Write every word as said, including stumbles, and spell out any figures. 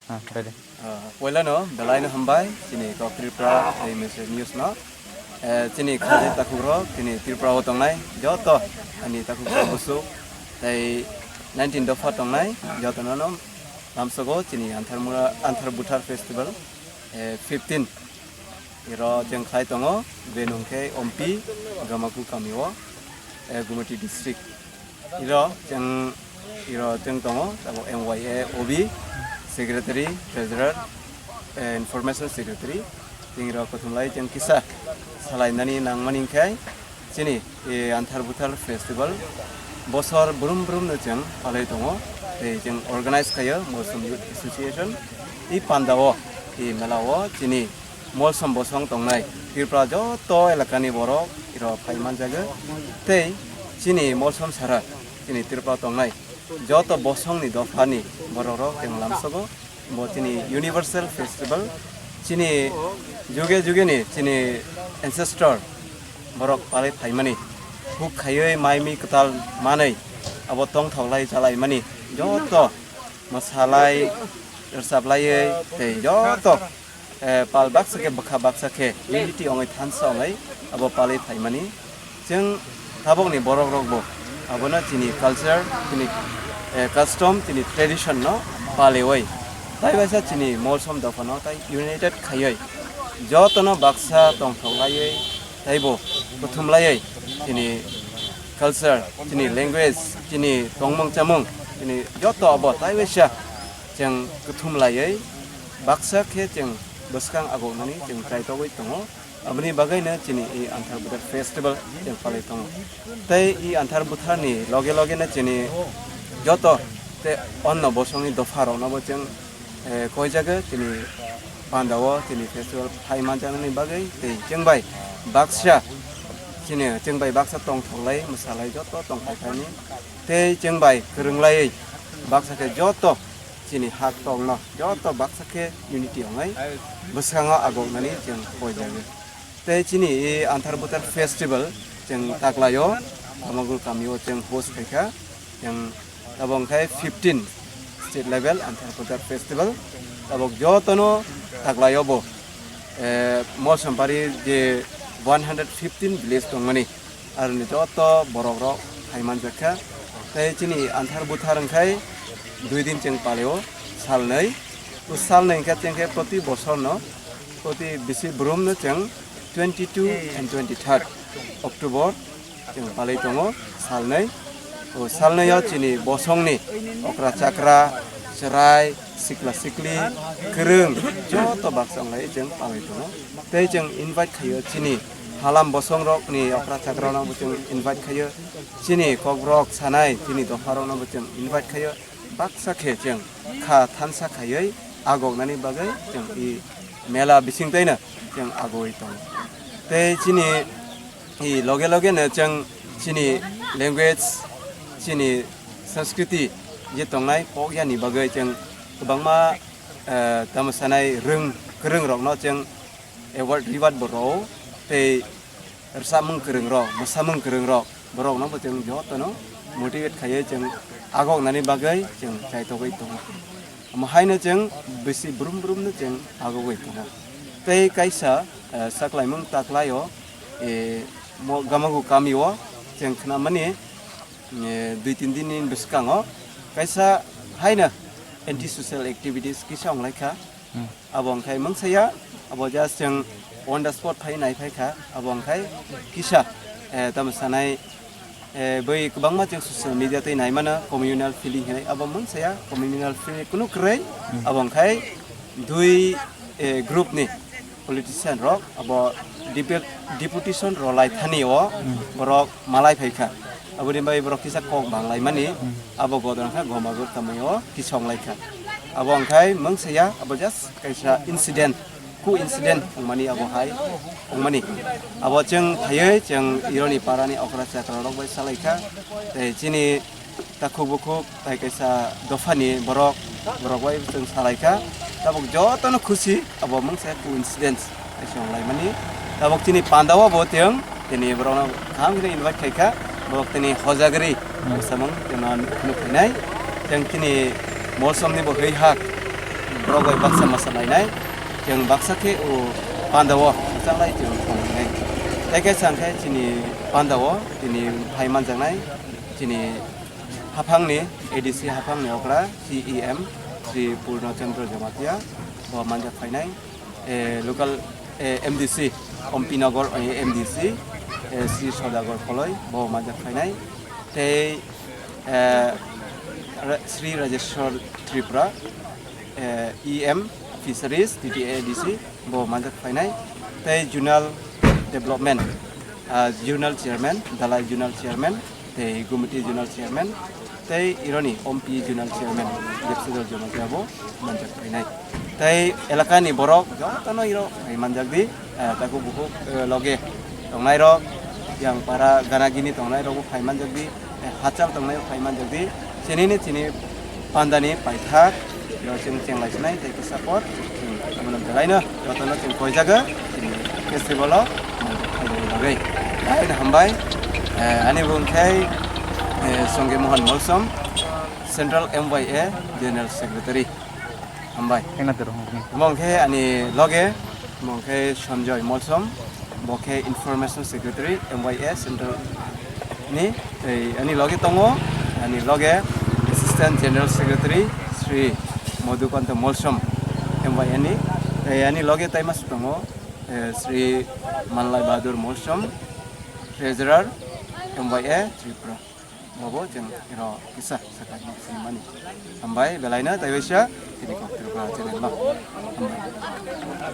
Ah, ready. Ah, poilano belaino hambai chini kok Tripura tei mese news no. Eh, chini khajai takhuk rok chini Tripura o tongnai joto ani takhuk rok busuk tei nineteen dopha tongnai joto no no lamsogo chini Anthar Mura, Anthar Buthar Festival, eh, fifteen. Iro chwng khlai tongo, bini wngkhe Ompi, Gamaku kamio, eh, Gumati district. Iro chwng, iro chwng tongo, abo M Y A O B, secretary, treasurer, eh, information secretary. Chwng iro kuthumlai chwng kisa salainani nangmani wngkhe, chini, eh, Anthar Buthar Festival bosor brum brum no chwng palai tongo, tei chwng organize khaio Molsom Youth Association. I pandao, i melao chini Molsom bosong tongnai Tripura joto elakani borok iro phai manjago, tei chini Molsom sara chini Tripura tongnai joto bosongni dophani borok rok chwng lamsogo. Bo chini universal festival, chini juge juge ni chini ancestor borok palai phaimani, huk khaiwi mai mi kwtal manwi abo tongthoklai chalaimani joto mwsalai rwchaplaiwi tei joto, eh, pal baksa khe bwkha baksa khe unity wngwi thansa wngwi abo palwi phaimani. Chwng tabukni borok rok bo abono chini culture, chini, eh, custom, chini tradition no paliwi tai waisa chini Molsom dopha no tai united khaiwi jotono baksa tongthok laiwi taibo kuthum laiwi chini culture, chini language, chini tongmung chamung, chini joto abo tai waisa chwng kuthum laiwi baksa khe chwng bwskang agoknani chwng chaitogwi tongo. Aboni bagwino chini i Anthar Buthar festival chwng palai tongo. Tei i Anthar Buthar ni loge loge no chini joto tei onno bosongni dopha rok no bo chwng, eh, koijago chini pandao chini festival phai manjaknani bagwi tei chwng bai baksa chini chwng bai baksa tongthoklai mwsalai joto tongthai khaini tei chwng bai kwrwnglaiwi baksa khe joto chini hak tongno joto baksa khe unity wngwi bwskango agoknani chwng koijago. Tei chini i Anthar Buthar festival chwng taklaio, Kamagur kamio chwng host khaikha. Chwng abo wngkha fifteen state level Anthar Buthar festival. Tabuk jotono taklaio bo, eh, Molsompari je one hundred fifteen village tongmani. Aroni joto borok rok phai manjak kha. Tei chini Anthar Buthar wngkhai dui din chwng palio, salnwi. O salnwi wngkha chwng khe proti bosor no, proti bisi brum no chwng twenty two and twenty third October chwng palwi tongo salnwi. O salnwi o chini bosongni okra chakra, chwrai, sikla sikli, kwrwng joto baksa wnglaio chwng palwi tongo. Tei chwng invite khaio chini halam bosong rokni okra chakra rokno bo chwng invite khaio. Chini kokrok sanai chini dopha rokno bo chwng invite khaio. Baksa khe chwng kha thansa khaiwi agoknani bagwi chwng i mela bising taino chwng agoi tongo. Tei chini i loge loge no chwng chini language, chini sanskriti je tongnai pok yani bagwi chwng kwbangma, eh, tamo sanai rwng kwrwng rokno chwng award reward bo rwo tei rwchapmung kwrwng rok, mwsamung kwrwng rok, borok no bo chwng joto no motivate khaiwi chwng agok nani bagwi chwng chaitogwi tongo. Omo hai no chwng bisi brum brum no chwng agogwi tongo. Tei kaisa, eh, saklaimung taklai o, eh, mo-, Gamagu kami o chwng khna mani, eh, dui tin din ni bwskango kaisa hai no anti social activities kisa wnglai kha. Hmm. Abo wngkhai mungsa ya, abo just chwng on the spot phai nai phai kha, abo wngkhai kisa, eh, tamo sanai, eh, bai kwbangma chwng social media tei nai mano communal feeling hinwi, abo mungsa ya communal feeling kunu kwrwi, hmm, abo wngkhai dui, eh, group ni politician rok, abo depu-, deputation rw lai thani o, hmm, borok malai phai kha. Aboni bai borok kisa kok bang lai mani, hmm, abo godon kha Gamagur kamai o kisong lai kha. Abo wngkhai mungsa ya, abo just kaisa incident, ku incident wngmani abo hai wngmani. Abo chwng phaiwi chwng ironi parani okra chakra rok bai salai kha. Tei chini takhuk bukhuk tai kaisa dophani borok, borok bai chwng salai kha. Tabuk jotono khusi, abo mungsa coincidence hai se wng lai mani. Tabuk chini panda o bo tiyang, tini borokno kaham khe invite khai kha, borok tini hojagri, hmm, samung tini nuk phainai. Tiyang tini Molsom ni bo hei hak, Borok bai baksa masa lainai, chwng baksa khe o panda o mwchanglai chwng tonglainai. Tei khe chang khe chini panda o tini phai manjaknai chini haphangni A D C haphangni okra C E M Sri Purno Chandra Jamatia bo manjak phainai, eh, local, eh, M D C Ompi Nagar, eh, M D C, eh, Sri Sodagar Kholoi bo manjak phainai. Tei, eh, Ra-, Sri Rajeshwar Tripura, eh, E M Fisheries, T T A D C, bo manjak phainai. Tei Zonal Development, ah, Zonal Chairman, Dalai Zonal Chairman, tei Gumiti Zonal Chairman, tei ironi Ompi Zonal Chairman, Debsodor Jamatia bo manjak phainai. Tei elakani borok jotono iro phai manjak di, eh, takhuk bukhuk, eh, loge tongnairok, yang para gana gini tongnairok bo phai manjak di, eh, hachal tongnairok phai manjak di. Chini ni chini pandani paithak, iro chwng chenglai sinai tei kisa por, chwng abono belaino jotono chwng koijago, chini festival o manjak phainani bagwi. Laino hambai, eh, ani bung khe, eh, Songge Mohan Molsom, Central M Y A General Secretary. Hambai. Kena tero hong ni. Omo khe ani loge, omo khe Sanjoy Molsom, bo khe Information Secretary M Y A Central ni, tei ani loge tongo, ani loge Assistant General Secretary Sri Madhukanta Molsom M Y A ni, tei ani loge taima se tongo, eh, Sri Manlai Bahadur Molsom, Treasurer M Y A Tripura. Bobo chwng iro kisa sakha no sinimani. Hambai, belaino tei waisa chini kok Tripura channel no. Hambai.